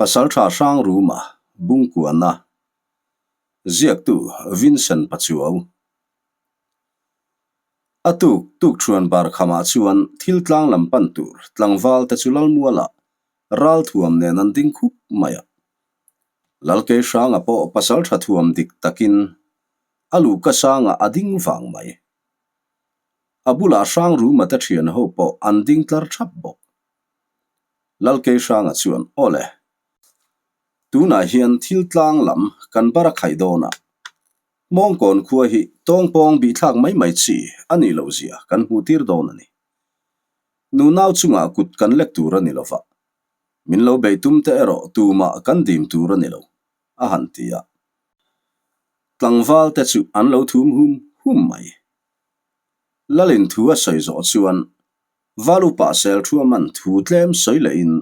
Pasaltha Hrangruma Bungkuana Ziaktu Vincent Pachuau A tuk tuk thuan bar khamah chuan thil tlang lam pan tur tlangval te chu Lalmuala ralthuam nen an ding khup mai a. Lalkei Hranga pawh pasaltha thuam dik takin a luhka sangah a ding vang mai. A bulah Hrangruma te thian ho pawh an ding tlar thap bawk. Lalkei Hranga chuan, Awle, tunah hian thil tlang lam kan bar a khaih dawn a, Hmawngkawn khua hi tawngpawng bihthlak mai mai chi a nih loh zia kan hmuh tir dawn a ni. Nunau chungah kut kan lek tur a ni lo va, min lo beih tum te erawh tumah kan dim tur a ni lo, a han ti a. Tlangval te chu an lo thum hum hum mai. Lalin thu a sawi zawh chuan Val upa sel thu a man thu tlem sawi lehin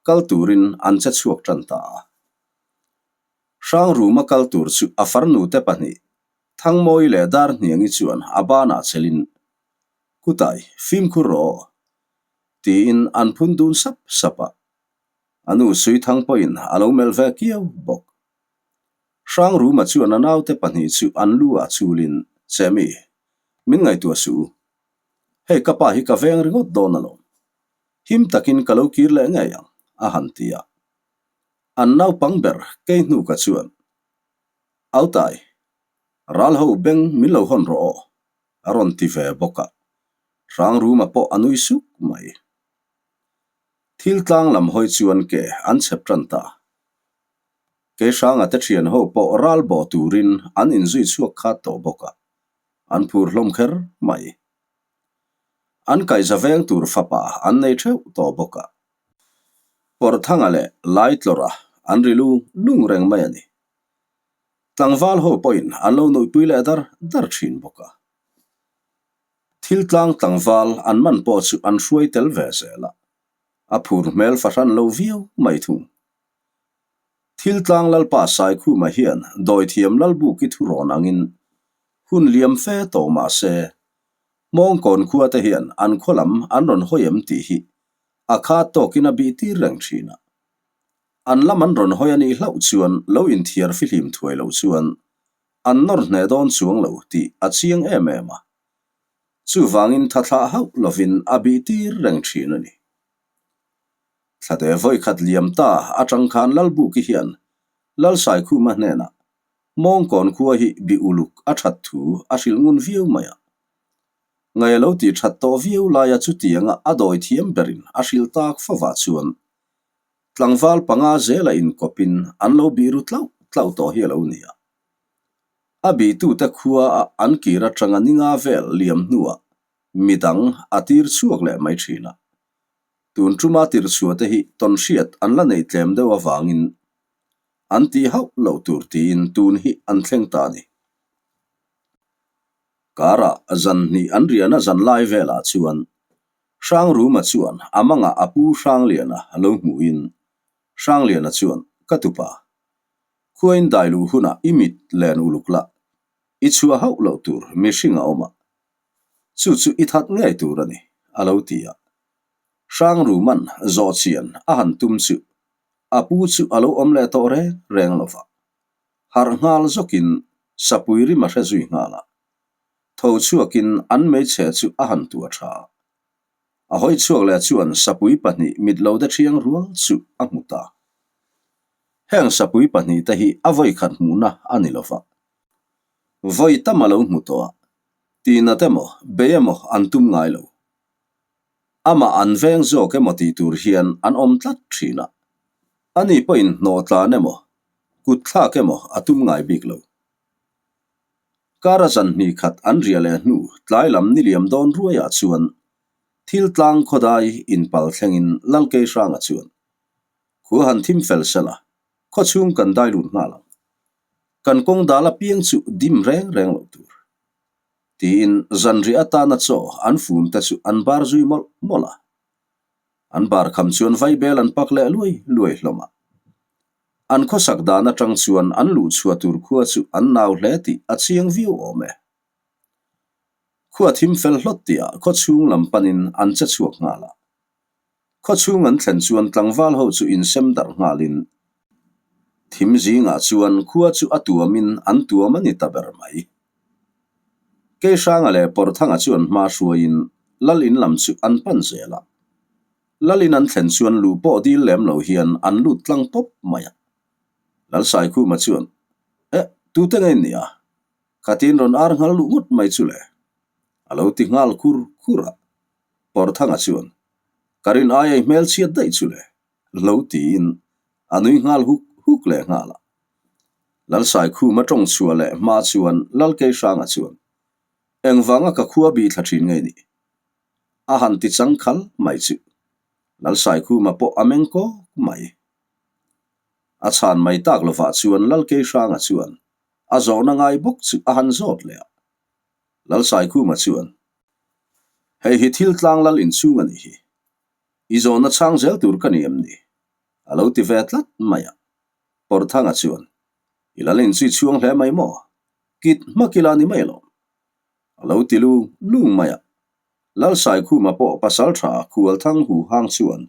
kal turin an che chhuak tan ta a. Hrangruma kal tur chu a farnu te pahnih, Thangmawi leh Darhniangi chuan a banah chelin, Kutai, fimkhur rawh aw, tiin an phun dun sap sap a. A nu Suithang pawhin a lo melh ve kiau bawk. Hrangruma chuan a naute pahnih chu an lu ah chulin, Chemi, min ngaihtuah suh u. Hei ka pa hi ka veng ringawt dawn alawm. Him takin ka lo kir leh ngei ang, a han ti a. An naupang ber kei hnuka chuan, Autai, ral ho beng min lo hawn rawh aw, a rawn ti ve bawk a. Hrangruma pawh a nui suk mai. Thil tlang lam hawi chuan ke an chhep tan ta. Kei hranga te thian ho pawh ral bawh turin an inzui chhuak khat tawh bawk a. An phur hlawm kher mai. An kaihza veng tur fapa an nei theuh tawh bawk a. Pawrthanga leh Laitlawrha an ri lung lung reng mai a ni. Tlangval ho pawhin an lo nuihpui leh dar dar thin bawk a. Thil tlang tlangval an man pawh chu an hruai tel ve zel a, a phur hmel fahran lo viau mai thung. Thil tlang Lalpa Saikhuma hian dawithiam Lalbuki thurawn angin hun liam fe tawh mah se, Hmawngkawn khua te hian an khaw lam an rawn hawi em tih hi a khat tawkin a bih tir reng thin a. An lam an rawn hawi a nih hlauh chuan lo inthiar fihlim thuai lo chuan an nawr hneh dawn chuang lo tih a chiang em em a. Chuvangin tha thlah hauh lovin a bih tir reng thin a ni. Thlate vawikhat liam ta atang khan Lalbuki hian Lalsaikhuma hnenah Hmawngkawn khua hi bi uluk a that thu a hrilh ngun viau mai a. Ngai a lo tih that tawh viau laia chutianga a dawi thiam berin a hrilh tak favah chuan tlangval panga zela inkawpin an lo bih ru tlauh tlauh tawh hi a lo ni a. A bihtute khua a an kir atanga ninga vel liam hnuah midang a tir chhuak leh mai thin a. Tun tuma tirchhuah te hi tawnhriat an la nei tlem deuh avangin an ti hauh loh tur tiin tun hi an thleng ta a ni. Karah zan hnih an riahna zan lai velah chuan Hrangruma chuan a mangah a pu Hrangliana lo hmuhin Hrangliana chuan, Ka tupa, khuain dai luh hunah i mit len uluk la, i chhuah hauh loh tur mihring a awm a, chu chu i that ngei tur a ni, a lo ti a. Hrangruman zawh chian a han tum chu a pu chu a lo awm leh tawh reng reng lo va. Harh nghal zawkin sapui rim a hre zui nghal a. Tho chhuakin an hmeichhe chu a han tua tha a. A hawi chhuak leh chuan sapui pahnih mit lo de thiang rual chu a hmu ta. Heng sapui pahnih te hi a vawi khat hmuhna a ni lo va. Vawi tam a lo hmu tawh a, tinat emaw, bei emaw an tum ngai lo. Amah an veng zawk emaw tih tur hian an awm tlat thin a. Ani pawhin hnawh tlan emaw, kut thlak emaw a tum ngai bik lo. Kara zan hnih khat an riah leh hnu tlai lam ni liam dawn ruaiah chuan thil tlang khawdai inpal thlengin Lalkei Hranga chuan, Khua han thim fel sela, khaw chhung kan dai lut nghal ang. Kan kawng dal apiang chu dim reng reng loh tur. Tiin zanriah atana chaw an fun te chu an bar zui mawlh mawlh a. An bar kham chuan vaibel an pak leh luai luai hlawm a. An khawsak dan atang chuan an luh chhuah tur khua chu an nau hle tih a chiang viau awm e. Khua thim fel hlawt tihah khaw chhung lam panin an che chhuak nghal a. Khaw chhung an thlen chuan tlangval ho chu insem darh nghalin. Thim zingah chuan khua chu a tuamin an tuam a ni ta ber mai. Keihranga leh Pawrthanga chuan hma hruaiin Lal in lam chu an pan zel a. Lal in an thlen chuan luh pawh dil lem lo hian an lut tlang pawp mai a. Lal Saikhuma chuan, Eh, tute nge in nia? Khatin rawn ar nghal luh ngawt mai chu le? A lo ti nghal khur khur a. Pawrthanga chuan, Ka rin aia i hmelchhiat daih chu le? Lo tiin a nui nghal huk huk leh nghal a. Lalsaikhuma tawng chhuah leh hma chuan Lalkeihranga chuan, Engvanga ka khua bih thla thin nge ni? A han ti chang khal mai chu. Lalsaikhuma pawh a meng kawk mai. A chhan mai tak lovah chuan Lalkeihranga chuan a zawhna ngai bawk chu a han zawt leh a. Lalsaikhuma chuan, Hei hi thil tlang lal inchhung a nih hi. I zawhna chhang zel tur ka ni em ni? A lo ti ve tlat mai a. Pawrthanga chuan, I lal inchui chhuang hle mai maw? Kit hmak ila ni mai alawm. A lo ti lung lung mai a. Lalsaikhuma pawh pasal tha Khualthang hu hang chuan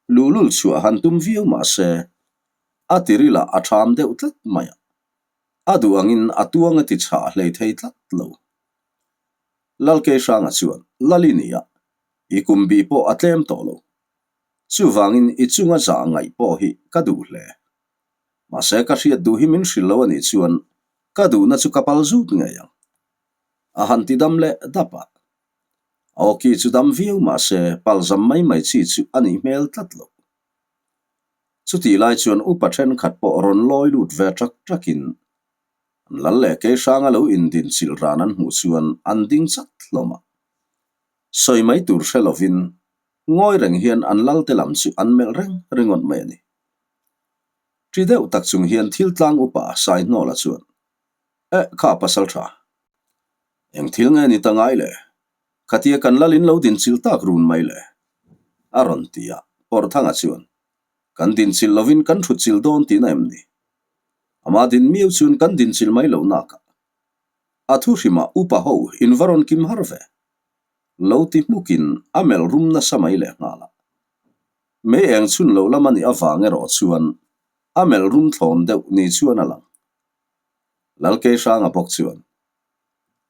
luhlul chhuah han tum viau mah se, a tirilah a tham deuh tlat mai a. A duh angin a tuang a ti chhah hlei thei tlat lo. Lalkeihranga chuan, Lali nia, i kum bih pawh a tlem tawh lo. Chuvangin i chunga zah ngaih pawh hi ka duh hle. Mahse ka hriat duh hi min hrilh lo a nih chuan ka duhna chu ka pal zut ngei ang. A han ti dam leh dap a. A awki chu dam viau mahse palzam mai mai chi chu a nih hmel tlat lo. Chutih lai chuan upa thenkhat pawh rawn lawi lut ve ṭak ṭakin an lal leh Keihranga lo indin chilh ran an hmuh chuan an ding chat hlawm a. Sawi mai tur hre lovin ngawi reng hian an lalte lam chu an melh reng ringawt mai a ni. Ṭi deuh tak chung hian thil tlang upa Saihnawla chuan, Eh, kha pasal ṭha. Eng thil nge ni ta ngai le? Khatia kan lal in lo dinchilh tak run mai le? A rawn ti a, Pawrthanga chuan, Kan dinchilh lovin kan thutchilh dawn tihna em ni? Ama din miau chuan kan dinchilh mai lo nakah. A thu hrimah upa ho in va rawn kim har ve. Lo ti hmukin a melh rum nasa mai leh nghal a. Mei eng chhun loh lam a nih avang erawh chuan a melh rum thlawn deuh ni chuan a lang. Lalkeihranga bawk chuan,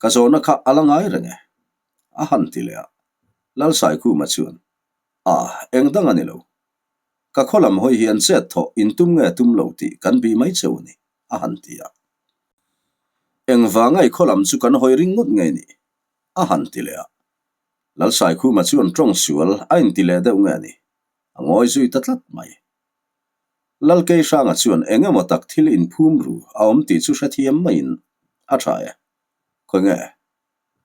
Ka zawhna kha a la ngai reng e, a han ti leh a. Lalsaikhuma chuan, A, eng dang a ni lo. Ka khaw lam hawi hian chet thawh in tum nge tum lo tih kan bih mai cheu a ni, a han ti a. Engvanga i khaw lam chu kan hawi ring ngawt nge ni? a han ti leh a. Lalsaikhuma chuan tawng sual a inti leh deuh nge ni? A ngawi zui ta tlat mai. Lalkeihranga chuan eng emaw tak thil inphum ru a awm tih chu hrethiam maiin a tha e. Khawi nge?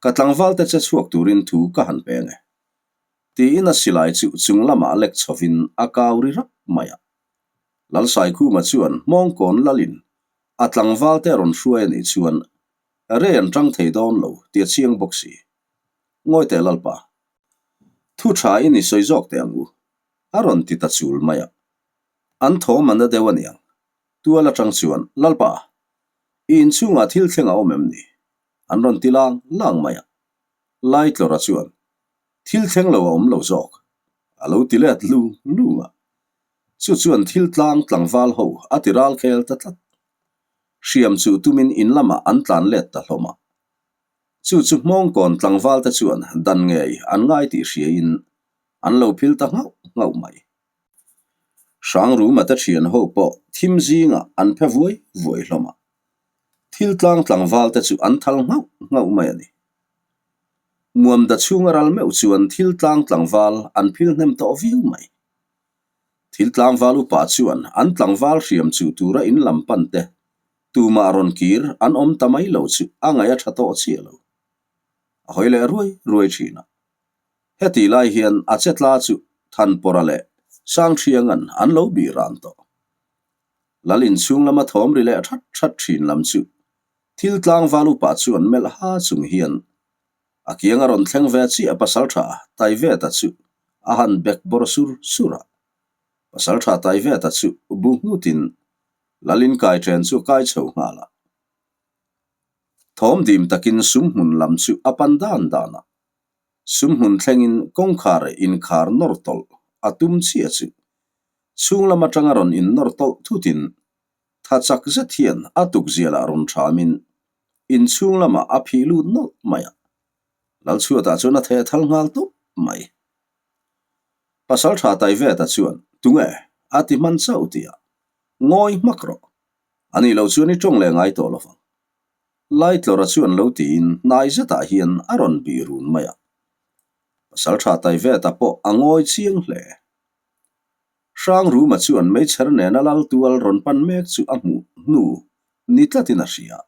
Ka tlangval te che chhuak turin thu ka han peng e. Tiin a silai chu chung lamah lek chhovin a kau ri rap mai a. Lalsaikhuma chuan hmawngkawn lalin a tlangval te rawn hruai a nih chuan rei an tang thei dawn lo tih a chiang bawk si. Ngawi teh Lalpa. Thu tha i ni sawi zawk teh ang u. A rawn ti ta chul mai a. An thawm a na deuh a niang. Tual atang chuan, Lalpa, i inchhungah thil thleng a awm em ni? An rawn ti lang lang mai a. Laitlawra chuan, Thil thleng lo a awm lo zawk. A lo ti let lung lung a. Chu chuan thil tlang tlangval ho a ti ral khel ta tlat. Hriam chu tumin in lamah an tlan let ta hlawm a. Chu chu hmawngkawn tlangval te chuan dan ngei an ngai tih hriain an lo phil ta nghauh nghauh mai. Hrangruma te thian ho pawh thim zingah an phe vuai vuai hlawm a. Thil tlang tlangval te chu an thal nghauh nghauh mai a ni. Muamda chhunga ral meuh chuan thil tlang tlangval an phil hnem tawh viau mai. Thil tlangval upa chuan an tlangval hriam chuh tura in lam pan te tumah rawn kir an awm ta mai lo chu a ngaih a tha tawh chiah lo. A hawi leh ruai ruai thin a. Heti lai hian a che tla chu Thanpawra leh Sangthiangan an lo bih ran tawh. Lal inchhung lama thawm ri leh that that thin lam chu thil tlangval upa chuan melh ha chung hian a kiang a rawn thleng ve chiah pasal tha Taiveta chu a han bek bawr sur sur a. Pasal tha Taiveta chu bu nghutin Lal inkai then chu a kai chho nghal a. Thawm dim takin sumhmun lam chu a pan dan dan a. Sumhmun thlengin kawngkhar inkhar nawr tawlh a tum chiah chu chhung lam atanga rawn innawr tawlh thutin. Tha chak zet hian a tukzialah rawn thamin inchhung lamah a phih lut nawlh mai a. Lalchhuatah chuan a theh thal nghal tawp mai. Pasal tha Taiveta chuan, Tunge? a ti hman chauh tih a, Ngawi hmak rawh. A nih loh chuan i tawng leh ngai tawh lovang. Laitlawra chuan lo tiin hnai zetah hian a rawn bih run mai a. Pasal tha Taiveta pawh a ngawi chiang hle. Hrangruma chuan meichher nena lal tual rawn pan mek chu a hmuh hnu ni tlatin a hria.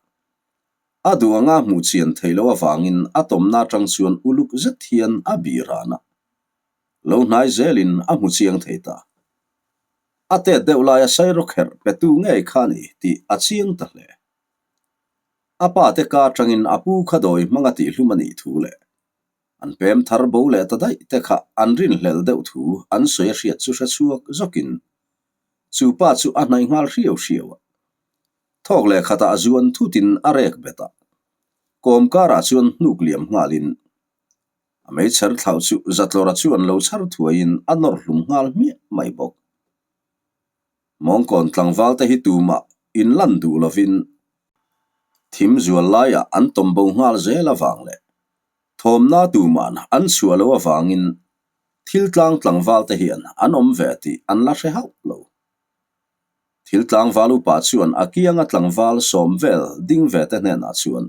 A duh anga hmuh chian theih loh avangin a tawmna atang chuan uluk zet hian a bih ran a. Lo hnai zelin a hmu chiang thei ta. A tet deuh laia sairawkherh petu ngei kha a ni tih a chiang ta hle. A pa te ka atangin a pu kha dawi hmanga tihhlum a nih thu leh an pem thar bo leh ta daih te kha an rinhlelh deuh thu an sawi a hriat chu hre chhuak zawkin chu pa chu a hnaih nghal hriau hriau a. Thawk leh khatah a zuan thutin a rek bet a, kawm karah chuan hnuk liam nghalin a meichher thlauh chu Zatlawra chuan lo chhar thuaiin a nawr hlum nghal hmiah mai bawk. Mawngkawn tlangval te hi tumah inlan duh lovin thim zual laiah an tawm bo nghal zel avang leh thawmna tuman an chhuah loh avangin thil tlang tlangval te hian an awm ve tih an la hre hauh lo. Thil tlangval upa chuan a kianga tlangval sawm vel ding ve te hnenah chuan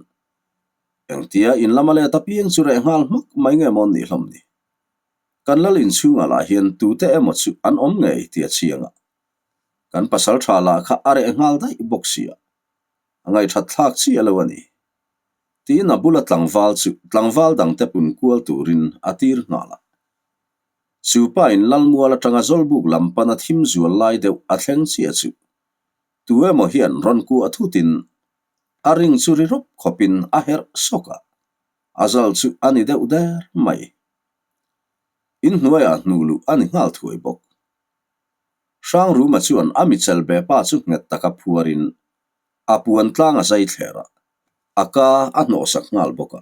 engtia in lama let apiang chu reh nghal hmak mai nge maw nih hlawm ni? Kan lal inchhungah lah hian tute emaw chu an awm ngei tih a chiang a, kan pasal tha lah kha a reh nghal daih bawk sia, a ngaihthat thlak chiah lo a ni. Tiin a bula tlangval chu tlangval dangte pun kual turin a tir nghal a. Chu pa in Lalmual atanga Zawlbuk lam pana thim zual lai deuh a thleng chiah chu tu emaw hian rawn kuah thutin a ring chu ri rawp khawpin a herh sawk a, a zal chu a ni deuh der mai. Inhnuaiah hnuh luh a ni nghal thuai bawk. Hrangruma chuan a michel be pa chu nghet taka phuarin a puan tlang a zai thler a, a ka a hnawhsak nghal bawk a.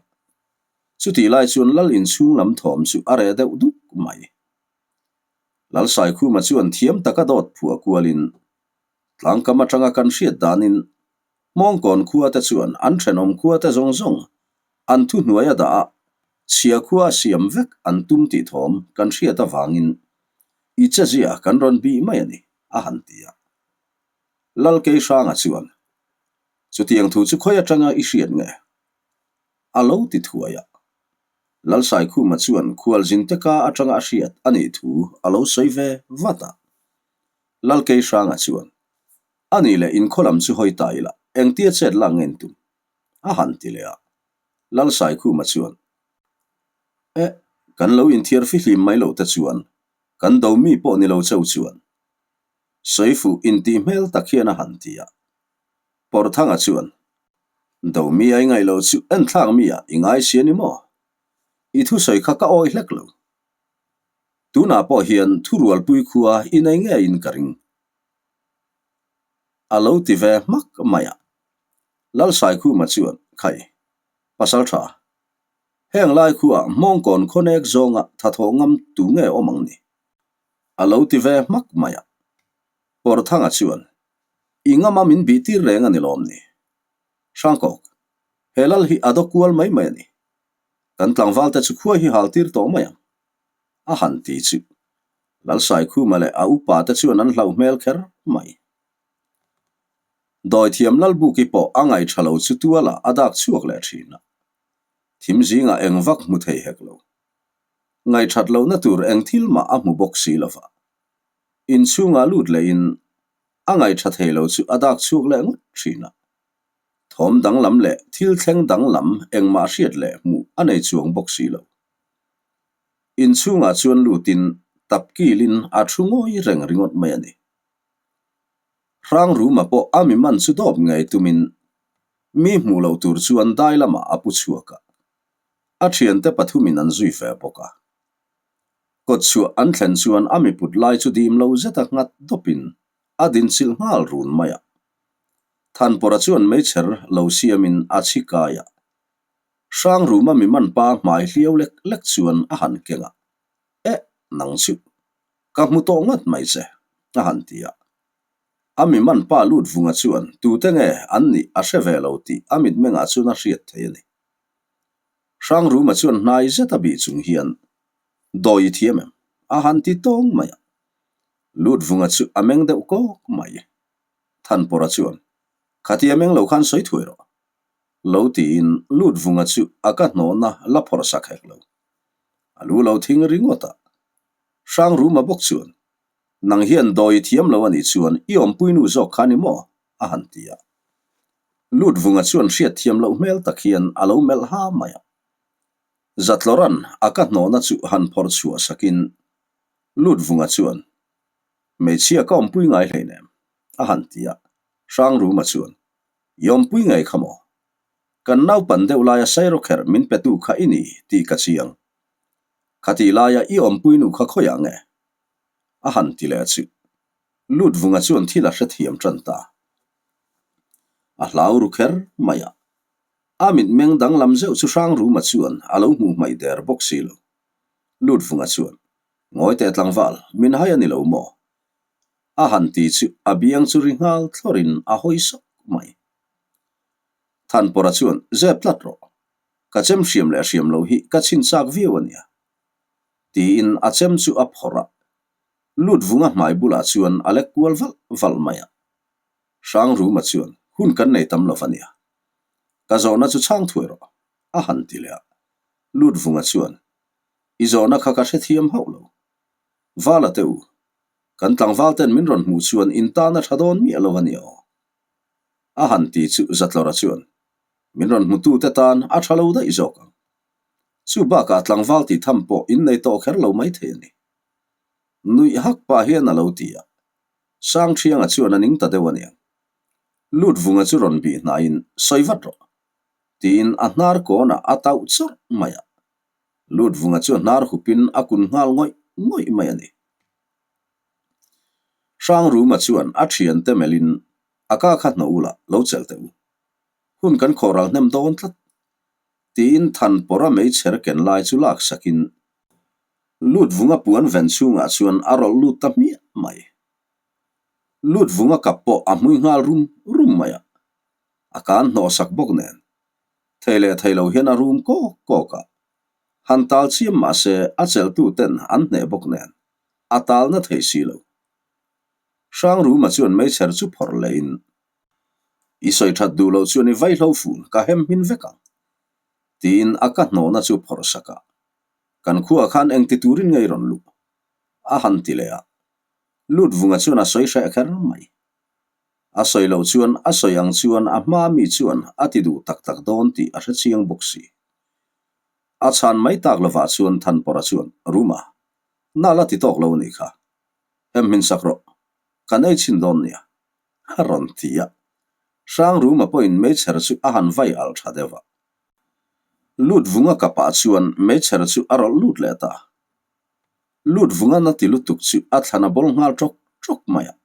Chutih lai chuan lal inchhung lam thawm chu a reh deuh duk mai. Lal Saikhuma chuan thiam taka dawt phuah kualin tlangkam atanga kan hriat danin Hmawngkawn khua te chuan an thenawm khua te zawng zawng an thuhnuai a dah a, chhia khua a siam vek an tum tih thawm kan hriat avangin i chezia kan rawn bih mai a ni, a han ti a. Lalkeihranga chuan, Chutiang thu chu khawi atanga i hriat nge? A lo ti thuai a. Lalsaikhuma chuan khualzinte ka atanga a hriat a nih thu a lo sawi ve vat a. Lalkeihranga chuan, A nih leh inkhaw lam chu hawi ta ila, engtia chet lak nge in tum? A han ti leh a. Lalsaikhuma chuan, Eh, kan lo inthiar fihlim mai loh te chuan, kan do mi pawh ni lo cheu chuan. Sawi fuh intih hmel tak hian a han ti a. Pawrthanga chuan, Do mi a i ngaih loh chu enthlak mi ah i ngai si a ni maw? I thusawi kha ka awi hlek lo. Tunah pawh hian thurualpui khua i nei ngeiin ka ring. A lo ti ve hmak mai a. Lalsaikhuma chuan, Khai, pasal tha, heng lai khuah hmawngkawn khawnek zawnga thathawh ngam tu nge awm ang ni? A lo ti ve hmak mai a. Pawrthanga chuan, I ngama min bih tir reng a ni lawm ni? Hrangkawk, he lal hi a daw kual mai mai a ni. Kan tlangvalte chu khuai hi hal tir tawh mai ang. A han ti chu. Lalsaikhuma leh a upa te chuan an hlauh hmel kher mai. Dawithiam Lalbuki pawh a ngaih tha lo chu tualah a dak chhuak leh thin a. Thim zingah eng vak hmu thei hek lo. Ngaihthat lohna tur eng thil mah a hmu bawk si lova. Inchhungah lut lehin a ngaihtha thei lo chu a dak chhuak leh ngawt thin a. Thawm danglam leh thil thleng danglam engmah hriat leh hmuh a nei chuang bawk si lo. Inchhungah chuan lutin tap kilin a thu ngawi reng ringawt mai a ni. Hrangruma pawh a mi man chu dawp ngei tumin mi hmuh loh tur chuan dai lamah a pu chhuak a. A thiante pathumin an zui ve bawk a. Kawtchhuah an thlen chuan a miput lai chu dim lo zeta nghat dawpin a dinchilh nghal run mai a. Thanpawrha chuan meichher lo siamin a chhi kai a. Hrangruma mi man pa hmai hliau lek lek chuan a han keng a, Eh, nang chu ka hmu tawh ngawt mai che, a han ti a. A mi man pa lut vunga chuan tute nge an nih a hre ve lo tih a mitmengah chuan a hriat thei a ni. Hrangruma chuan hnai zet a bih chung hian dawi i thiam em? A han ti tawng mai a. Lut vunga chu a meng deuh kawk mai. Thanpawrha chuan, Khatia meng lo khan sawi thuai rawh. Lo tiin lut vunga chu a ka hnawhna la phawrh sak hek lo. A lu lo thing ringawt a. Hrangruma bawk chuan, Nang hian dawi i thiam lo a nih chuan i awmpuinu zawk kha ni maw? a han ti a. Lut vunga chuan hriat thiam loh hmel tak hian a lo melh ha mai a. Zatlawra'n a ka hnawhna chu han phawrh chhuah sakin Lut vunga chuan, Hmeichhia ka awmpui ngai hleinem, a han ti a. Hrangruma chuan, I awmpui ngei kha maw? Kan naupan deuh laia sairawkherh min petu kha i ni tih ka chiang. Khatih laia i awmpuinu kha khawiah nge? A han ti leh chu. Lut vunga chuan thil a hrethiam tan ta. A hlau ru kher mai a. A mitmeng danglam zeuh chu Hrangruma chuan a lo hmuh hmaih der bawk si lo. Lut vunga chuan, Ngawi teh tlangval, min hai a ni lo maw? A han ti chu a biang chu ri nghal thlawrin a hawi sawk mai. Thanpawrha chuan, Zep tlat rawh. Ka chem hriam leh hriam lo hi ka chhin chak viau a nia. Tiin a chem chu a phawrh a. Lut vunga hmai bulah chuan a lek kual valh valh mai a. Hrangruma chuan, Hun kan nei tam lo va nia. Ka zawhna chu chhang thuai rawh, a han ti leh a. Lut vunga chuan, I zawhna kha ka hrethiam hauh lo. Vala teh u, kan tlangval ten min rawn hmuh chuan in tan a tha dawn miah lo a nia aw. A han ti chu Zatlawra chuan, Min rawn hmutute tan a tha lo daih zawk ang. Chu bakah tlangval tih tham pawh in nei tawh kher lo mai thei a ni. Nuih hak pah hian a lo ti a. Sangthianga chuan a ning ta deuh a niang. Lut vunga chu rawn bih hnaiin, Sawi vat rawh. Tiin a hnar kawnah a tauh chawrh mai a. Lut vunga chu a hnar hupin a kun nghal ngawih ngawih mai a ni. Hrangruma chuan a thiante melhin, A ka kha hnawh ula, lo chelh teh u. Hun kan khawh ral hnem dawn tlat. Tiin than pawrha meichher ken lai chu lak sakin Lut vunga puan ven chhungah chuan a rawlh lut ta hmiah mai. Lut vunga kap pawh a hmui nghal rum rum mai a, a kan hnawh sak bawk nen. Thei leh thei lo hian a rum kawk kawk a, han tal chiam mah se a chelhtu ten an hneh bawk nen a talna thei si lo. Hrangruma chuan meichher chu phawrh lehin I sawi that duh loh chuan i vaihlo fun ka hem hmin vek ang, tiin a ka hnawhna chu phawrh sak a. Kan khuaah khan engti turin ngei rawn luh? A han ti leh a. Lut vunga chuan a sawi hreh kher mai. A sawi loh chuan a sawi ang chuan a hma mi chuan a ti duh tak tak dawn tih a hre chiang bawk si. A chhan mai tak lovah chuan Thanpawrha chuan, Ruma, na la ti tawk lo a nih kha. Hem hmin sak rawh. Kan ei chhin dawn nia. A rawn ti a. Hrangruma pawhin meichher chu a han vai alh tha deuh a. Lut vunga kapah chuan meichher chu a rawlh lut leh ta. Lut vunga na ti lutuk chu a thlan a bawl nghal ṭawk ṭawk mai a.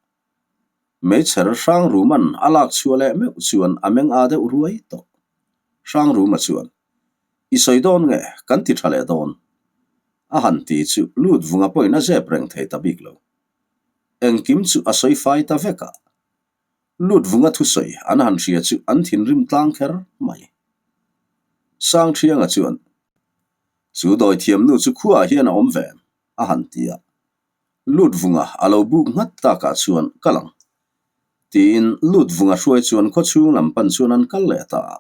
Meichher Hrangruma'n a lak chhuah leh meuh chuan a meng a deuh ruai tawh. Hrangruma chuan, I sawi dawn nge, kan ti ṭha leh dawn. A han ti chu lut vunga pawhin a zep reng thei ta bik lo. Engkim chu a sawi fai ta vek a. Lut vunga thusawi an han hria chu an thinrim tlang kher mai. Sangthianga chuan, Chu dawithiamnu chu khuaah hian a awm ve em? a han ti a. Lut vunga a lo buk nghat takah chuan kal ang. Tiin lut vunga hruai chuan khawchhung lam pan chuan an kal leh ta a.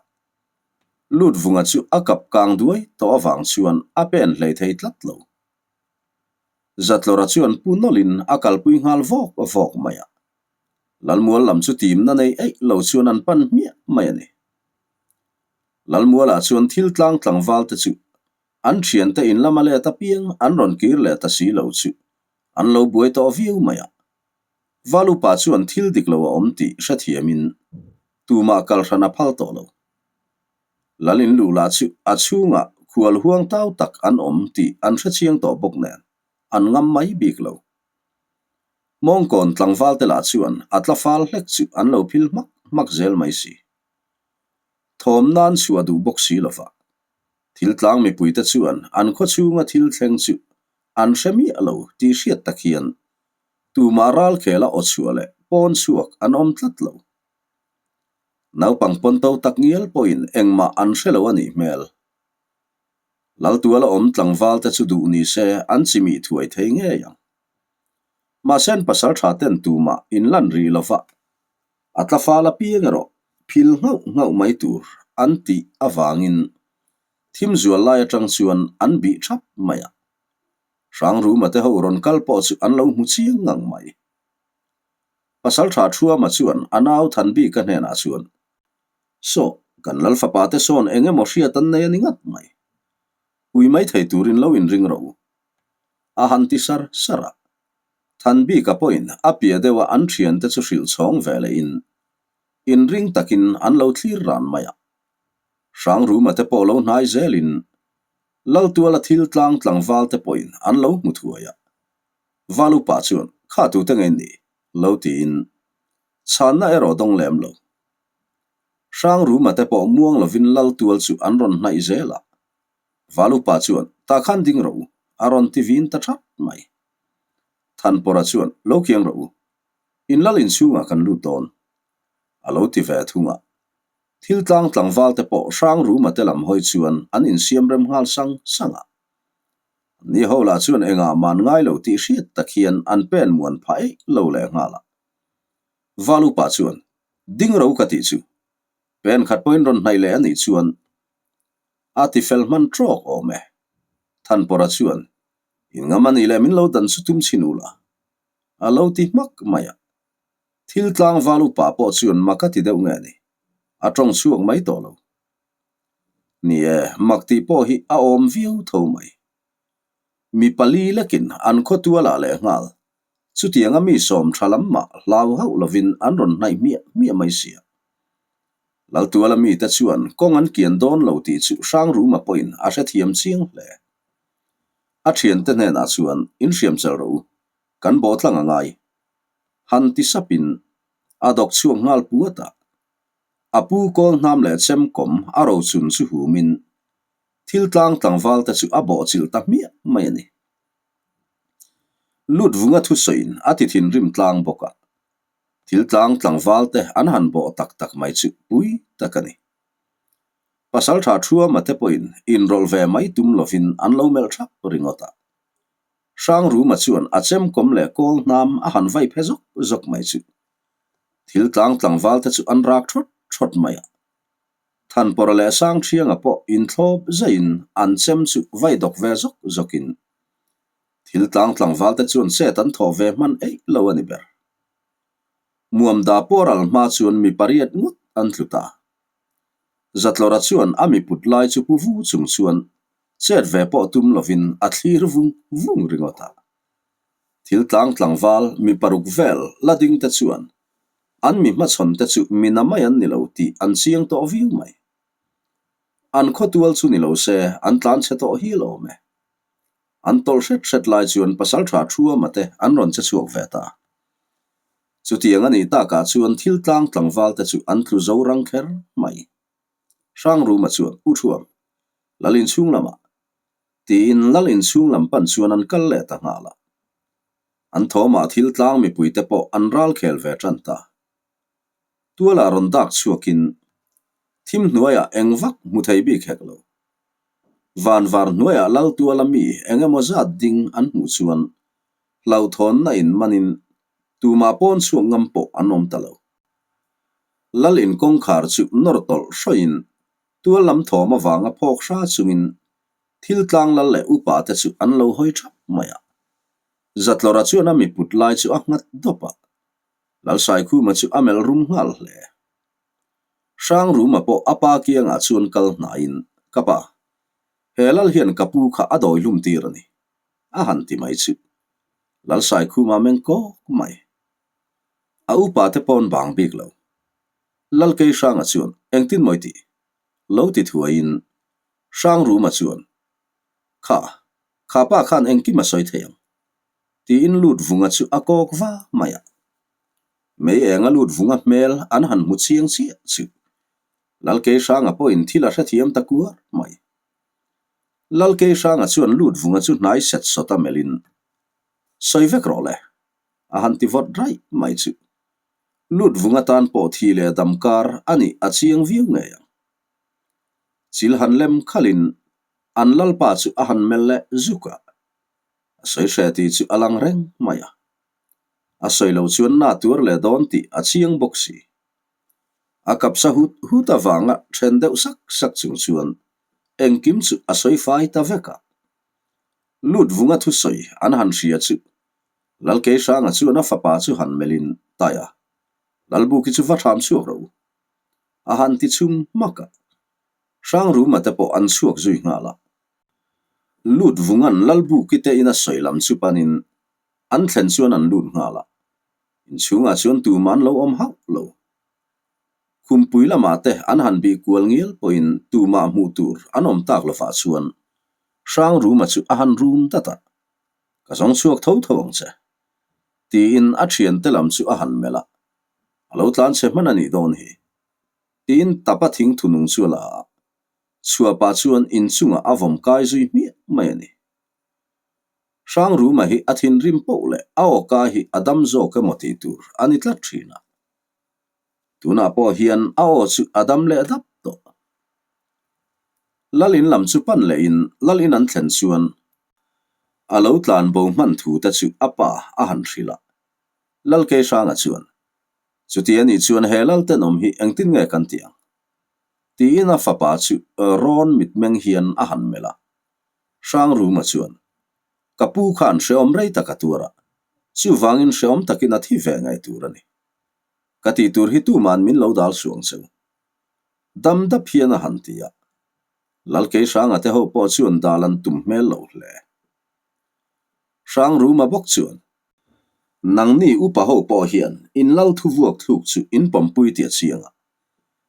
Lut vunga chu a kap kang duai tawh avang chuan a pen hlei thei tlat lo. Zatlawra chuan pu nawlhin a kalpui nghal vawk vawk mai a. Lalmual lam chu timna nei eih lo chuan an pan hmiah mai a ni. Lalmualah chuan thil tlang tlangval te chu an thiante in lama let apiang an rawn kir leh ta si lo chu an lo buai tawh viau mai a. Valupa chuan thil dik lo a awm tih hrethiamin tumah kal hran a phal tawh lo. Lal in luh lah chu a chhungah khual huang tau tak an awm tih an hrechiang tawh bawk nen an ngam mai bik lo. Mawngkawn tlangval te lah chuan a tla fal hlek chu an lo phil hmak hmak zel mai si. Thawm nan chhuah duh bawk si lova. Thil tlang mipuite chuan an khaw chhunga thil thleng chu an hre miah lo tih hriat tak hian. Tumah ralkhela aw chhuah leh pawn chhuak an awm tlat lo. Naupang pawnto tak ngial pawhin engmah an hre lo a nih hmel. Laltuala awm tlangval te chu duh ni se an chimih thuai thei ngei ang. Mahse an pasal tha ten tumah inlan rih lova a tla fal apiang erawh phil nghauh nghauh mai tur an tih avangin thim zual lai atang chuan an bih thap mai a. Hrangruma te ho rawn kal pawh chu an lo hmu chiang ngang mai. Pasal tha Thuama chuan a nau Thanbika hnenah chuan, Saw, kan lal fapa te sawn eng emaw hriat an nei a ni ngat mai. Ui mai thei turin lo inring rawh u. A han ti sar sar a. Thanbika pawhin a pia deuha an thiante chu hrilh chhawng ve lehin inring takin an lo thlir ran mai a. Hrangruma te pawh lo hnai zelin Laltuala thil tlang tlangval te pawhin an lo hmu thuai a. Valupa chuan, Kha tute ngei ni? lo tiin chhanna erawh dawng lem lo. Hrangruma te pawh muang lovin Laltual chu an rawn hnaih zel a. Valupa chuan, Tah khan ding rawh u, a rawn ti vin ta that mai. Thanpawra chuan, Lo kiang rawh u, in lal inchhungah kan lut dawn, a lo ti ve thung a. Thil tlang tlangval te pawh Hrangruma te lam hawi chuan an insiam rem nghal sang sang a. Ni ho lah chuan engah man ngai lo tih hriat tak hian an pen muan phah eih lo leh nghal a. Valupa chuan, Ding ro ka tih chu. Pen khat pawhin rawn hnaih leh a nih chuan a ti fel hman trawk awm e. Thanpawra chuan, In ngam a nih leh min lo dan chu tum chhin ula. A lo ti hmak mai a. Thil tlangval upa pawh chuan mak a ti deuh nge ni? A tawng chhuak mai tawh lo. Ni e, mak tih pawh hi a awm viau tho mai. Mi pali lekin an khawtualah leh nghal, chutianga mi sawm tha lam mah hlau hauh lovin an rawn hnaih hmiah hmiah mai sia. Laltuala mite chuan kawng an kian dawn lo tih chu Hrangruma pawhin a hrethiam chiang hle. A thiante hnenah chuan inhriam chel rawh u, kan bawhtlang a ngai. Han ti sapin a dawk chhuak nghal puat a. A pu kawl hnam leh chem kawm a rochun chu humin thil tlang tlangval te chu a bawhchilh ta hmiah mai a ni. Lut vunga thusawiin a ti thinrim tlang bawk a, thil tlang tlangval te an han bawh tak tak mai chu pui tak a ni. Pasaltha Thuama te pawhin inrawlh ve mai tum lovin an lo melh thap ringawt a. Hrangruma chuan a chemkawm leh kawl hnam a han vai phe zawk zawk mai chu. Thil tlang tlangval te chu an rak thawt thawt mai a. Thanpawra leh Sangthianga pawh inthlawp zaiin an chem chu vai dawk ve zawk zawkin thil tlang tlangval te chuan chet an thawh ve hman eih lo a ni ber. Muamda pawh ral hma chuan mi pariat ngawt an tlu ta. Zatlawra chuan a mi put lai chu pu vu chung chuan chet ve pawh tum lovin a thlir vung vung ringawt a. Thil tlang tlangval mi paruk vel la ding te chuan an mi hmachhawn te chu mi na mai an ni lo tih an chiang tawh viau mai. An khawtual chu ni lo se an tlan chhe tawh hial awm e. An tawlh hret hret lai chuan pasaltha Thuama te an rawn che chhuak ve ta. Chutiang a nih takah chuan thil tlang tlangval te chu an tlu zo rang kher mai. Hrangruma chuan U Thuam, Lal inchhung lamah tiin Lal inchhung lam pan chuan an kal leh ta nghal a. An thawmah thil tlang mipuite pawh an ral khel ve tan ta. Tualah rawn dak chhuakin thim hnuaiah eng vak hmu thei bik hek lo. Van var hnuaiah Lal tuala mi eng emaw zat ding an hmuh chuan hlauhthawnna in manin tumah pawn chhuak ngam pawh an awm ta lo. Lal in kawngkhar chu nawr tawlh hrawiin tual lam thawm avanga phawk hra chungin thil tlang lal leh upa te chu an lo hawi thap mai a. Zatlawra chuan a mi put lai chu a nghat dawp a, Lalsaikhuma chu a melh rum nghal hle. Hrangruma pawh a pa kiangah chuan kal hnaiin, Ka pa, he lal hian ka pu kha a dawi hlum tir a ni, a han ti mai chu. Lalsaikhuma meng kawk mai. A upa te pawn bang bik lo. Lalkei Hranga chuan, Engtin mawi tih? Lo ti thuaiin Hrangruma chuan, Kha, kha pa khan engkim a sawi thei ang. Tiin lut vunga chu a kawk va mai a. Mei enga lut vunga hmel an han hmu chiang chiah chu. Lalkei Hranga pawhin thil a hrethiam ta kuar mai. Lalkei Hranga chuan lut vunga chu hnai set sawt a melhin, Sawi vek rawh le. A han ti vawt raih mai chu. Lut vung atan pawh thi leh dam kar a nih a chiang viau ngei ang. Chil han lem khalhin an lalpa chu a han melh leh zuk a. A sawi hre tih chu a lang reng mai a. A sawi lo chuan na tuar leh dawn tih a chiang bawk si. A kapsa hut hut avanga then deuh sak sak chung chuan engkim chu a sawi fai ta vek a. Lut vunga thusawi an han hria chu Lalkei Hranga chuan a fapa chu han melhin tai a, Lalbuki chu va hram chhuak rawh u. A han ti chhum hmak a. Hrangruma te pawh an chhuak zui nghal a. Lut vunga'n Lalbuki te ina sawi lam chu panin an thlen chuan an lut nghal a. Inchhungah chuan tumah an lo awm hauh lo. Khumpui lamah te an han bih kual ngial pawhin tumah hmuh tur an awm tak lovah chuan Hrangruma chu a han rum dat a. Ka zawng chhuak tho tho ang che. Tiin a thiante lam chu a han melh a. A lo tlan chhe hman a nih dawn hi. Tiin tapa thing thunung chu a la a. Chhuahpah chuan inchungah a vawm kai zui hmiah mai a ni. Hrangruma hi a thinrim poh leh a awka hi a dam zawk emaw tih tur a ni tlat thin a. Tunah pawh hian a aw chu a dam leh dap tawh. Lal in lam chu pan lehin Lal in an thlen chuan a lo tlan bo hman thu te chu a pa a han hrilh a. Lal Keihranga chuan, Chuti a nih chuan he Lal tenawm hi engtin nge kan tih ang? Tiin a fapa chu rawn mitmeng hian a han melh a. Hrangruma chuan, Ka pu khan hrehawm rei tak a tuar a, chuvangin hrehawm takin a thi ve ngei tur a ni. Ka tih tur hi tuman min lo dal suang cheu. Dam dap hian a han ti a. Lalkei Hranga te ho pawh chuan dal an tum hmel lo hle. Hrangruma bawk chuan, Nangni upa ho pawh hian in lal thu vuak thluk chu in pawmpui tih a chiang a.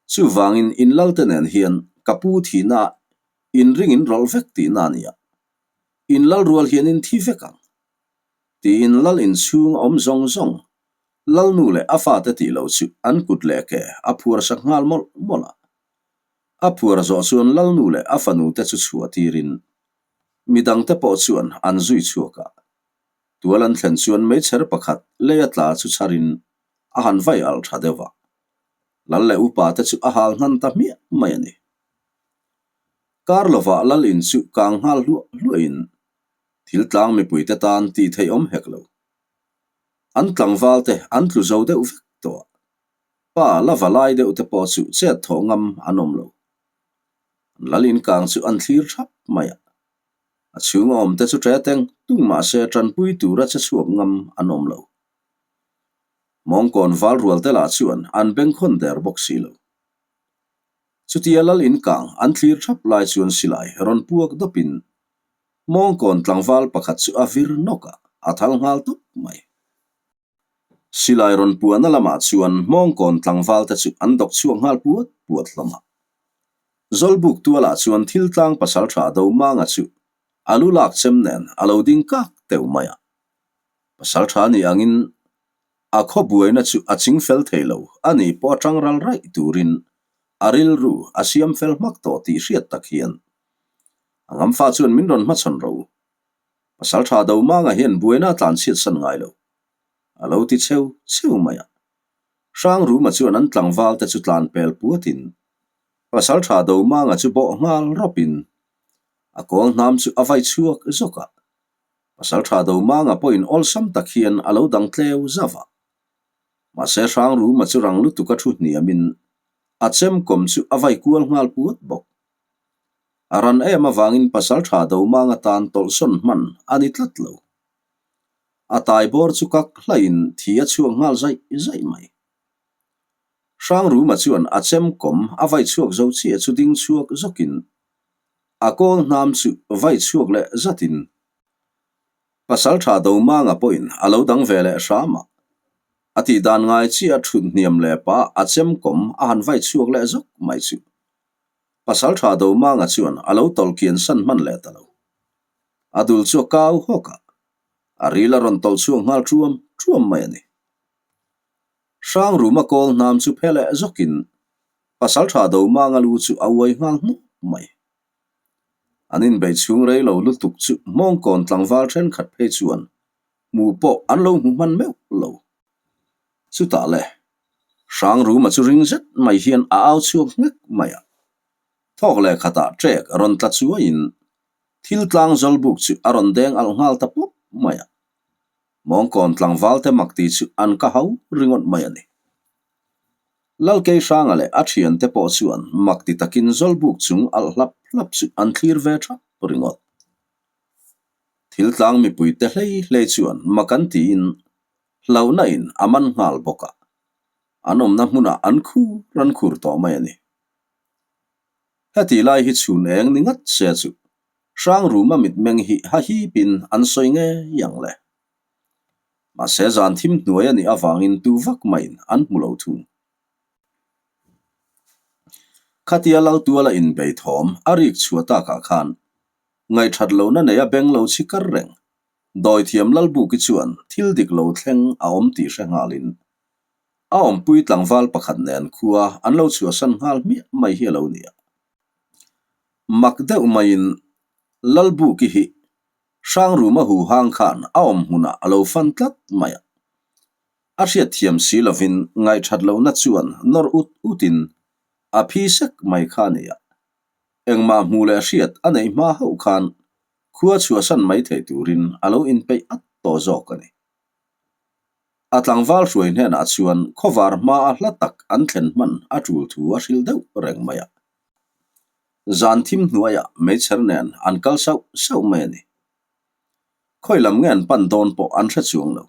Chuvangin in lalte nen hian ka pu thihna in ring in rawlh vek tihna a nia. In lal rual hian in thi vek ang. Tiin lal inchhung a awm zawng zawng, lalnu leh a fate tih lo chu an kut leh ke a phuar sak nghal mawlh mawlh a. A phuar zawh chuan lalnu leh a fanu te chu chhuah tirin midangte pawh chuan an zui chhuak a. Tual an thlen chuan meichher pakhat lei a tla chu chharin a han vai alh tha deuh a. Lal leh upa te chu a hal hnan ta hmiah mai a ni. Kar lovah lal in chu kang nghal hluah hluahin thil tlang mipuite tan tih theih awm hek lo. An tlangval te an tlu zo deuh vek tawh a, pa la va lai deuh te pawh chu chet thawh ngam an awm lo. An lal in kang chu an thlir thap mai a, a chhung a awm te chu ṭe teng tung mah se ṭanpui tura che chhuak ngam an awm lo. Mawngkawn val rual te lah chuan an bengkhawn der bawk si lo. Chutia lal in kang an thlir thap lai chuan silai rawn puak dawpin Mawngkawn tlangval pakhat chu a vir nawk a, a thal nghal tawp mai. Silai rawn puahna lamah chuan Mawngkawn tlangval te chu an dawk chhuak nghal puat puat hlawm a. Zawlbuk tualah chuan thil tlang pasal tha Domanga chu a lu lak chem nen a lo ding kak teuh mai a. Pasal tha ni angin a khaw buaina chu a ching fel thei lo, a ni pawh a tang ral raih turin a rilru a siam fel hmak tawh tih hriat tak hian a ngamfa chuan min rawn hmachhawn rawh u. Pasal tha Domanga hian buaina a tlanchhiat san ngai lo. A lo ti cheu cheu mai a. Hrangruma chuan an tlangval te chu tlan pel puatin Pasal tha Domanga chu bawh nghal rawpin a kawl hnam chu a vai chhuak zawk a. Pasal tha Domanga pawhin awlsam tak hian a lo dang tleu zauh a. Mahse Hrangruma chu rang lutuk a thu hniamin a chemkawm chu a vai kual nghal puat bawk. A ran em avangin Pasal tha Domanga tan tawlhsawn hman a ni tlat lo. A tai bawr chu kak hlaiin thi a chhuak nghal zaih zaih mai. Hrangruma chuan a chemkawm a vai chhuak zo chiah chu ding chhuak zawkin A kawl hnam chu vai chhuak leh zatin Pasal tha Domanga pawhin a lo dang ve leh hram a. A tih dan ngai chiah thut hniam leh pah a chemkawm a han vai chhuak leh zawk mai chu. Pasal tha Domanga chuan a lo tawlh kian san hman leh ta lo. A dul chu a kau hawk a, a ril a rawn tawlh chhuak nghal ṭuam ṭuam mai a ni. Hrangruma kawl hnam chu phe leh zawkin Pasal tha Domanga lu chu a uai nghal hnup mai. An inbeih chhung rei lo lutuk chu Hmawngkawn tlangval thenkhat phei chuan. Hmuh pawh an lo hmu hman meuh lo. Chutah le, Hrangruma chu ring zet mai hian a au chhuak nghek mai a. Thawk leh khatah ṭek a rawn tla chuaiin thil tlang zawlbuk chu a rawn deng alh nghal ta pawp mai a. Mawngkawn tlangval te mak tih chu an ka hau ringawt mai a ni. Lalkei Hranga leh a thiante pawh chuan mak ti takin zawlbuk chung alh hlap hlap chu an thlir ve thap ringawt. Thil tlang mipuite hlei hlei chuan mak an tiin hlauhna in a man nghal bawk a, an awmna hmunah an khur an khur tawh mai a ni. Heti lai hi chhun eng ni ngat se chu Hrangruma mitmeng hi ha hipin an sawi ngei ang le. Mahse zan thim hnuai a nih avangin tu vak maiin an hmu lo thung. Khatia Laltuala inbei thawm a rik chhuah takah khan Ngaihthat lohna nei a beng lo chhi kar reng. Dawithiam Lalbuki chuan thil dik lo thleng a awm tih hre nghalin a awmpui tlangval pakhat nen khua an lo chhuahsan nghal hmiah mai hi a lo ni a. Mak deuh maiin Lalbuki hi Hrangruma huhang khan a awm hmunah a lo fan tlat mai a. A hriatthiam si lovin ngaihthat lohna chuan nawr ut utin a phi sek mai kha a ni a. Engmah hmuh leh hriat a neih hma hauh khan khua chhuahsan mai thei turin a lo inpeih at tawh zawk a ni. A tlangval hruai hnenah chuan khawvar hmaa hla tak an thlen hman a tul thu a hrilh deuh reng mai a. Zan thim hnuaiah meichher nen an kal sauh sauh mai a ni. Khawi lam nge an pan dawn pawh an hre chuang lo.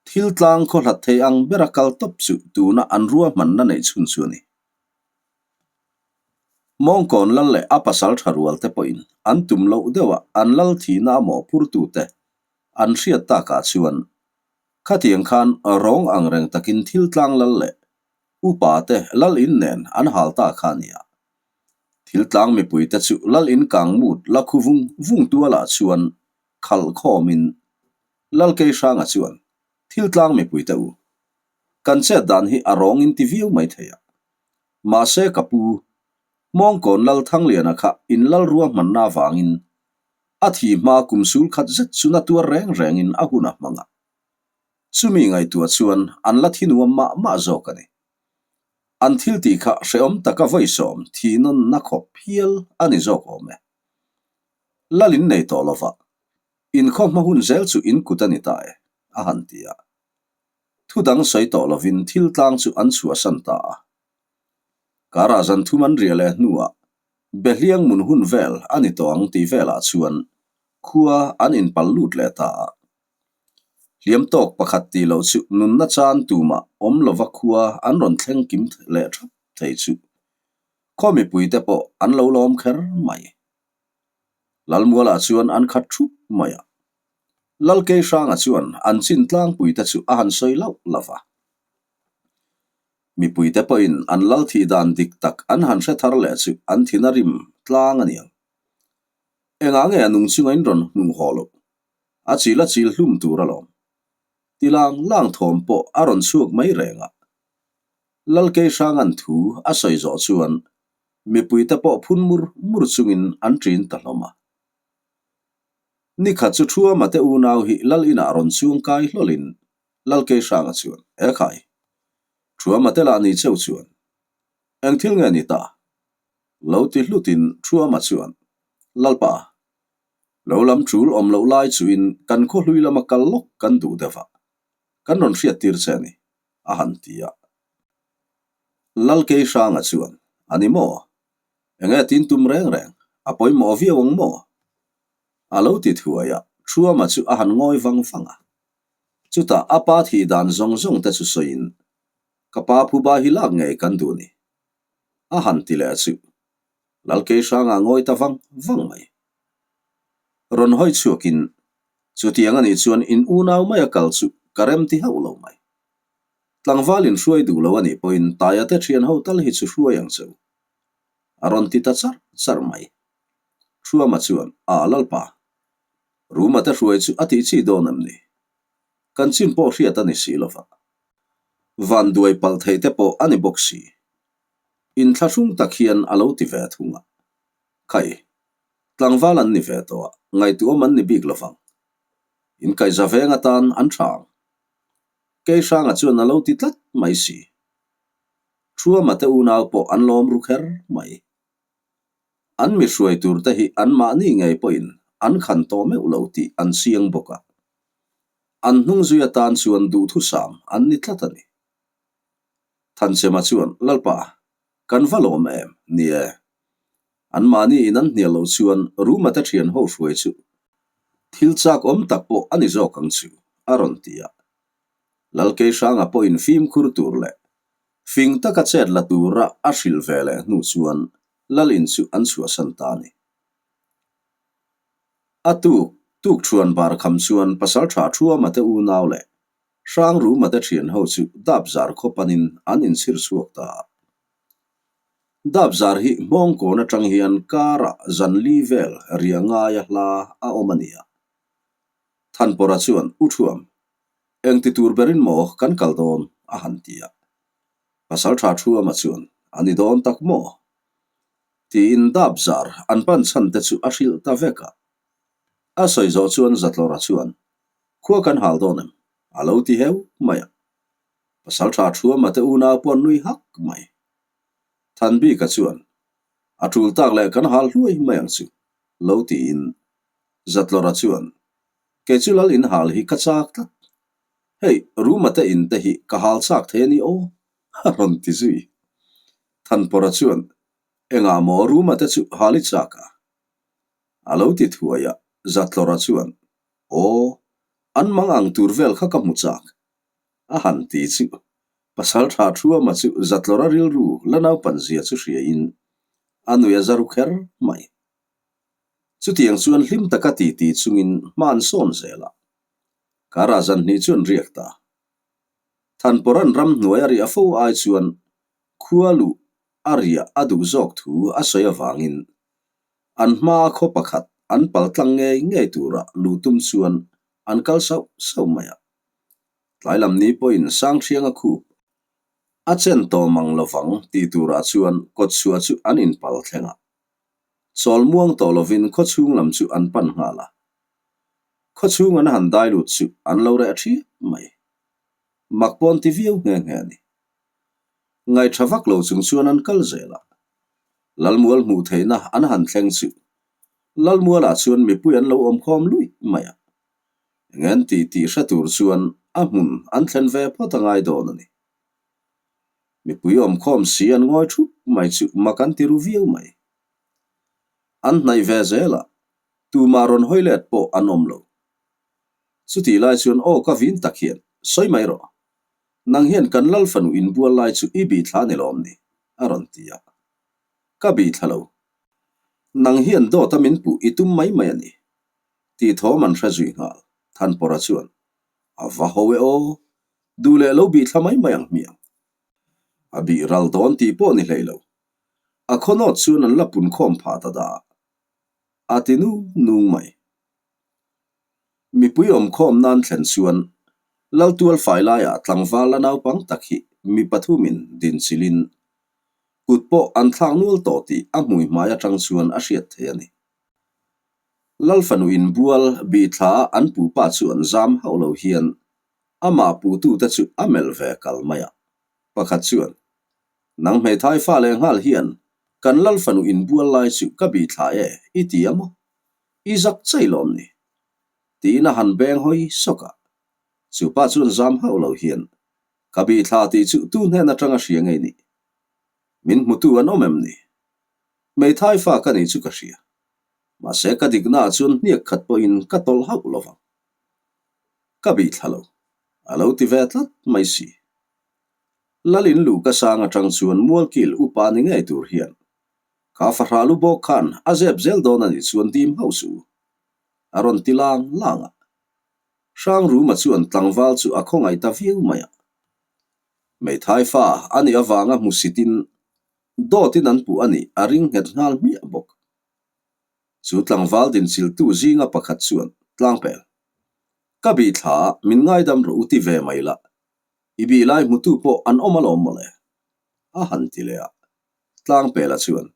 Thil tlang khaw hlat thei ang bera kal tawp chu tuna an ruahmanna neih chhun chu a ni. Mawngkawn lal leh a pasal tha rual te pawhin an tum loh deuha an lal thihna a mawhphurtute an hriat takah chuan khatiang khan rawng ang reng takin thil tlang lal leh upa te lal in nen an hal ta kha a nia. Thil tlang mipuite chu lal in kang mut la khu vung vung tualah chuan khalh khawmin Lal Keihranga chuan thil tlang mipuite u Kan chet dan hi a rawng in ti viau mai thei a. Mahse ka pu, Hmawngkawn Lal Thangliana kha in lal ruahmanna avangin a thi hma kum sul khat zet chu na tuar reng rengin a hun a hmang a. Chumi ngaihtuah chuan an la thi nuam mah mah zawk a ni. An thil tih kha hrehawm taka vawisawm thih nawnna khawp hial a ni zawk awm e. Lal in nei tawh lova, inkhaw hma hun zel chu in kut a ni ta e, a han ti a. Thu dang sawi tawh lovin thil tlang chu an chhuahsan ta a. Karah zan thum an riah leh hnuah Behliang mun hun vel a ni tawh ang tih velah chuan khua an inpal lut leh ta a. Hliam tawk pakhat tih loh chu nunna chan tumah awm lova khua an rawn thleng kim leh thap thei chu khaw mipuite pawh an lo lawm kher mai. Lalmualah chuan an khat thup mai a. Lalkeihranga chuan an chin tlangpuite chu a han sawi lauh lauh va. Mipuite pawhin an lal thih dan dik tak an han hre thar leh chu an thin a rim tlang a niang. Engah nge a nung chunga in rawn hnuh haw loh? A chil a chil hlum tur alawm. Ti lang lang thawm pawh a rawn chhuak mai reng a. Lalkeihranga'n thu a sawi zawh chuan mipuite pawh phun mur mur chungin an ṭin ta hlawm a. Nikhat chu Thuama te unau hi Lal inah rawn chuang kai hlawlin Lal Keihranga chuan, Ekhai! Thuama te lah ni cheu chuan, Eng thil nge ni ta? Lo ti hlutin Thuama chuan, Lalpa, lo lam ṭul awm loh lai chuin kan khaw hlui lama kal lawk kan duh deuh a, kan rawn hriattir che a ni, a han ti a. Lal Keihranga chuan, A ni maw? Enge tin tum reng reng, a pawimawh viau ang maw? A lo ti thuai a, Thuama chu a han ngawi vang vang a. Chutah a pa thih dan zawng zawng te chu sawiin, Ka pa phuba hi lak ngei kan duh ni. A han ti leh chu. Lal Keihranga ngawi ta vang vang mai. Rawn hawi chhuakin, Chutiang a nih chuan in unau maia kal chu ka rem ti hauh lo mai. Tlangval in hruai duh lo a nih pawhin Taia te thian ho tal hi chu hruai ang che u. A rawn ti ta charh charh mai. Thuama chuan, A Lalpa, Ruma te hruai chu a tih chi dawn em ni? Kan chin pawh hriat a ni si lo va. Van duai palh thei te pawh a ni bawk si. Inthlahrung tak hian a lo ti ve thung a. Khai, tlangval an ni ve tawh a, ngaihtuahawm an ni bik lo vang. Inkaihza veng atan an tha ang. Keihranga chuan a lo ti tlat mai si. Thuama te unau pawh an lawm ru kher mai. An mi hruai tur te hi anmahni ngei pawhin an khan tawh meuh lo tih an chiang bawk a. An hnung zui atan chuan duhthusam an ni tlat a ni. Thanchema chuan, Lalpa, kan va lawm em? Ni e. Anmahni in an hnial loh chuan Ruma te thian ho hruai chu thil chak awm tak pawh a ni zawk ang chu, a rawn ti a. Lalkeihranga pawhin fimkhur tur leh fing taka chet la tura a hrilh ve leh hnu chuan Lalin chu an chhuahsan ta a ni. A tuk tuk thuan bar kham chuan Pasaltha Thuama te unau leh Hrangruma te thian ho chu dap zar khaw panin an inchhir chhuak ta a. Dap zar hi hmawngkawn atang hian karah zan li vel riah ngaia hla a awm a nia. Thanpawrha chuan U Thuam, engti tur berin maw kan kal dawn? a han ti a. Pasaltha Thuama chuan, A ni dawn tak maw? Tiin dap zar an pan chhan te chu a hrilh ta vek a. A sawi zawh chuan Zatlawra chuan, Khua kan hal dawn em? A lo ti heu mai a. Pasaltha Thuama te unau pawh an nui hak mai. Thanbika chuan, A tul tak leh kan hal hluai mai ang chu, lo tiin Zatlawra chuan, Kei chu lal in hal hi ka chak tlat. Hei, Ruma te in te hi ka hal chak thei a ni aw, a rawn ti zui. Thanpawra chuan, Engah maw Ruma te chu hal i chak a? A lo ti thuai a, Zatlawra chuan, Aw, an mang ang tur vel kha ka hmu chak, a han ti chu. Pasal tha Thuama chu Zatlawra rilru la naupan zia chu hriain a nui a za ru kher mai. Chutiang chuan hlim taka ti ti chungin hma an sawn zel a. Karah zan hnih chu an riak ta. Thanpawran ramhnuai a riah fo ai chuan khua luh a riah a duh zawk thu a sawi avangin an hmaa khaw pakhat an pal tlang ngei ngei tura luh tum chuan an kal sauh sauh mai a. Tlai lam ni pawhin Sangthianga khup a chen tawh mang lovang tih turah chuan kawtchhuah chu an inpal thleng a. Chawl muang tawh lovin khaw chhung lam chu an pan nghal a. Khaw chhung an han dai lut chu an lo reh ṭhiap mai. Mak pawn ti viau nghe nghe a ni. Ngaihṭha vak lo chung chuan an kal zel a. Lalmual hmuh theihna an han thleng chu Lalmualah chuan mipui an lo awm khawm luih mai a. Eng an tih tih hre tur chuan a hmun an thlen ve phawt a ngai dawn a ni. Mipui awmkhawm si an ngawi thup mai chu mak an ti ru viau mai. An hnaih ve zel a, tumah rawn hawi let pawh an awm lo. Chutih lai chuan aw ka vin tak hian, Sawi mai rawh. Nang hian kan lal fanu inbual lai chu i bih thla ni lawm ni? a rawn ti a. Ka bih thla lo. Nang hian dawt a min puh i tum mai mai a ni. Tih thawm an hre zui nghal. Thanpawrha chuan, A va ho e aw, duh leh lo bih thla mai mai ang hmiang. A bih ral dawn tih pawh ni hlei lo. A khawnawt chuan an la pun khawm phah ta dah. A ti nung nung mai. Mipui awmkhawm nan thlen chuan Laltual fai laiah tlangval la naupang tak hi mi pathumin dinchilhin kut pawh an thlak nual tawh tih a hmui hmai atang chuan a hriat thei a ni. Lalfanu inbual bihthla a an pupa chu an zam hauh lo hian amah putute chu a melh ve kal mai a. Pakhat chuan, Nang hmeithai fa leh nghal hian kan Lalfanu inbual lai chu ka bihthla e i ti a maw? I zak chai lawm ni? Tiin a han beng hawi sawk a. Chu pa chuan zam hauh lo hian, Ka bihthla tih chu tu hnen atanga hria ngei ni? Min hmutu an awm em ni? Hmeithai fa ka nih chu ka hria. Mahse ka diknaah chuan hniak khat pawhin ka tawlh hauh lo vang. Ka bih thla lo. A lo ti ve tlat mai si. Lalin lu ka sang atang chuan Mualkil upa ni ngei tur hian kha fahrah lu bawk khan a zep zel dawn a nih chuan dim hauh suh u. A rawn ti lang lang a. Hrangruma chuan tlangval chu a khawngaih ta viau mai a. Hmeithai fa a nih avanga hmusitin Dawtin an puh a nih a ring nghet nghal hmiah bawk. Chu tlangval dinchiltu zinga pakhat chuan, Tlangpel, ka bih thla a, min ngaidam rawh u ti ve mai la, i bih lai hmutu pawh an awm alawm mawle, a han ti leh a. Tlangpela chuan,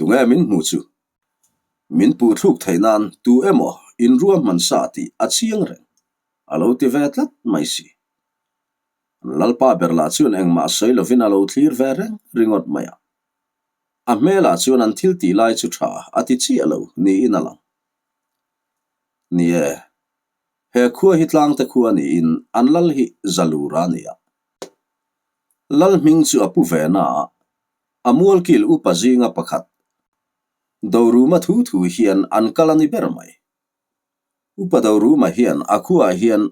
Tunge min hmu chu? Min puh thluk theih nan tu emaw inruahman sa tih a chiang reng, a lo ti ve tlat mai si. Lalpa ber lah chuan engmah sawi lovin a lo thlir ve reng ringawt mai a. A hmelah chuan an thil tih lai chu tha a ti chiah lo niin a lang. Ni e, he khua hi tlangte khua niin an lal hi Zalura a ni a. Lal hming chu a pu ve na a, a mualkil upa zinga pakhat Doruma thu thu hian an kal a ni ber mai. Upa Doruma hian a khuaah hian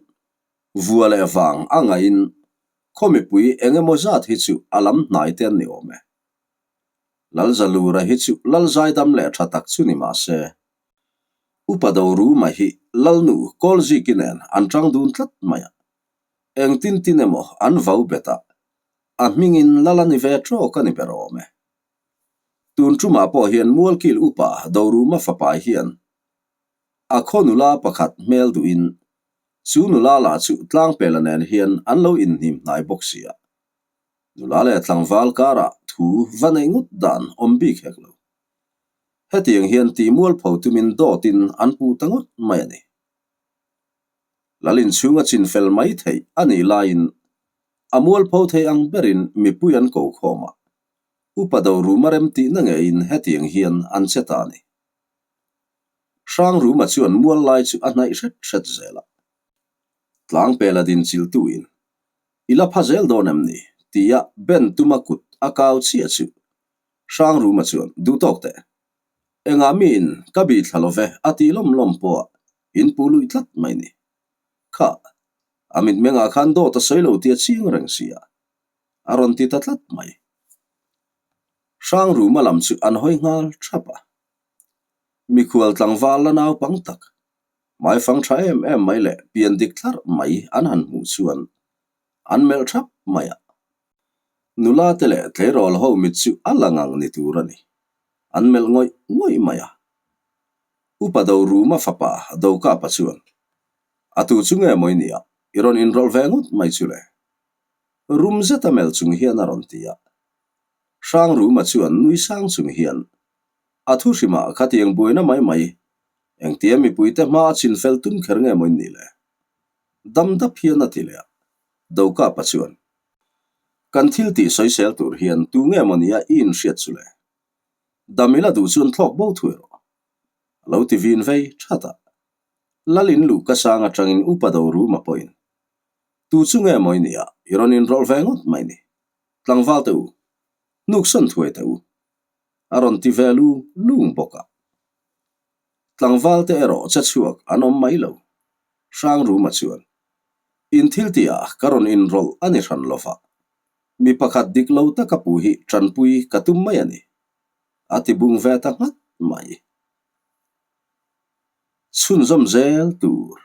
vua leh vang a ngaihin khaw mipui eng emaw zat hi chu a lam hnai te an ni awm e. Lalzalura hi chu Lalzaidam leh tha tak chu ni mah se, Upa Doruma hi Lalnu Kawlziki nen an tang dun tlat mai a. Engtin tin emaw an vau bet a, a hmingin lal a ni ve tawk a ni ber awm e. Tun tumah pawh hian Mualkil upa Doruma fapa hian a khaw nula pakhat hmel duhin chu nula lah chu Tlangpela nen hian an lo inhnim hnai bawk si a. Nula leh tlangval karah thu va neih ngawt dan awm bik hek lo. Hetiang hian tih mualpho tumin dawtin an puh ta ngawt mai a ni. Lal inchhunga chin fel mai theih a nih laiin a mualpho thei ang berin mipui an ko khawm a, upa Doruma rem tihna ngeiin hetiang hian an che ta a ni. Hrangruma chuan mual lai chu a hnaih hret hret zel a. Tlangpela din chiltuin, I la pha zel dawn em ni? tia Ben tuma kut a kau chiah chu Hrangruma chuan, Duhtawk teh. Engah miin ka bih thla lo ve a tih lawm lawm pawh in pu luih tlat mai ni. Kha, a mitmengah khan dawt a sawi lo tih a chiang reng si a, a rawn ti ta tlat mai. Hrangruma lam chu an hawi nghal thap a. Mikhual tlangval la naupang tak, hmaifang tha em em mai leh pian dik thlarh mai an han hmuh chuan an melh thap mai a. Nula te leh tleirawl ho mit chu a la ngang ni tur a ni. An melh ngawih ngawih mai a. Upa Doruma fapa Dokapa chuan, A tu chu nge maw i nia, i rawn inrawlh ve ngawt mai chu le? Rum zeta melh chung hian a rawn ti a. Hrangruma chuan nui sang chung hian, A thu hrimah khatiang buaina mai mai, engtia mipuite hma a chinfel tum kher nge maw i nih le? Dam dap hian a ti leh a. Dokapa chuan, Kan thil tih sawisel tur hian tu nge maw nia i inhriat chu le? Dam ila duh chuan thlawk bo thui rawh. A lo ti vin vei that a. Lal in luh ka sang atangin upa do ruma pawhin, Tu chu nge maw i nia, i rawn inrawlh ve ngawt mai ni. Tlangval teh u, hnuksawn thuai teh u. A rawn ti ve lung lung bawk a. Tlangval te erawh che chhuak an awm mai lo. Hrang ruma chuan, In thil tihah ka rawn inrawlh a ni hran lova. Mi pakhat dik lo taka pu hi tanpui ka tum mai a ni, a ti bung ve ta nghat mai. Chhunzawm zel tur.